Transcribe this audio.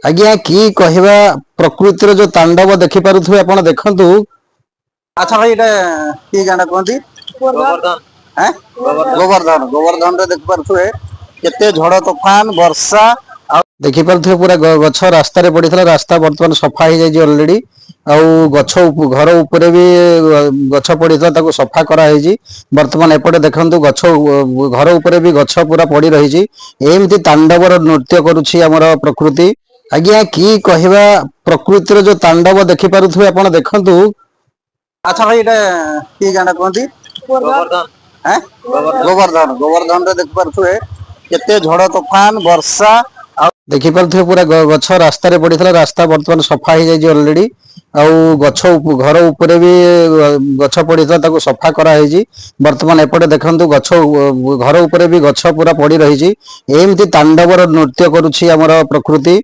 ଆଜ୍ଞା, କି କହିବା, ପ୍ରକୃତିର ଯୋଉ ତାଣ୍ଡବ ଦେଖିପାରୁଥିବେ ଆପଣ, ଦେଖନ୍ତୁ। ଆଚ୍ଛା ଭାଇ, ଏଇଟା କି ଗାଁଟା କୁହନ୍ତି? ଆଁ? ଗୋବର୍ଦ୍ଧନ। ଗୋବର୍ଦ୍ଧନରେ ଦେଖିପାରୁଥିବେ କେତେ ଝଡ ତୋଫାନ, ବର୍ଷା ଆଉ ଦେଖିପାରୁଥିବେ ପୁରା ଗଛ ରାସ୍ତାରେ ପଡିଥିଲା। ରାସ୍ତା ବର୍ତ୍ତମାନ ସଫା ହେଇଯାଇଛି ଅଲରେଡି। ଆଉ ଗଛ ଘର ଉପରେ ବି ଗଛ ପଡିଥିଲା, ତାକୁ ସଫା କରାହେଇଛି। ବର୍ତ୍ତମାନ ଏପଟେ ଦେଖନ୍ତୁ, ଗଛ ଘର ଉପରେ ବି ଗଛ ପୁରା ପଡି ରହିଛି। ଏମିତି ତାଣ୍ଡବର ନୃତ୍ୟ କରୁଛି ଆମର ପ୍ରକୃତି। ଆଜ୍ଞା, କି କହିବା, ପ୍ରକୃତିର ଯୋଉ ତାଣ୍ଡବ ଦେଖିପାରୁଥିବେ ଆପଣ, ଦେଖନ୍ତୁ। ଆଚ୍ଛା ଭାଇ, ଏଇଟା କି ଗାଁଟା କୁହନ୍ତି? ଆଁ? ଗୋବର୍ଦ୍ଧନ। ଗୋବର୍ଦ୍ଧନରେ ଦେଖିପାରୁଥିବେ କେତେ ଝଡ ତୋଫାନ, ବର୍ଷା ଆଉ ଦେଖିପାରୁଥିବେ ପୁରା ଗଛ ରାସ୍ତାରେ ପଡିଥିଲା। ରାସ୍ତା ବର୍ତ୍ତମାନ ସଫା ହେଇଯାଇଛି ଅଲରେଡି। ଆଉ ଗଛ ଘର ଉପରେ ବି ଗଛ ପଡିଥିଲା, ତାକୁ ସଫା କରାହେଇଛି। ବର୍ତ୍ତମାନ ଏପଟେ ଦେଖନ୍ତୁ, ଗଛ ଘର ଉପରେ ବି ଗଛ ପୁରା ପଡି ରହିଛି। ଏମିତି ତାଣ୍ଡବର ନୃତ୍ୟ କରୁଛି ଆମର ପ୍ରକୃତି।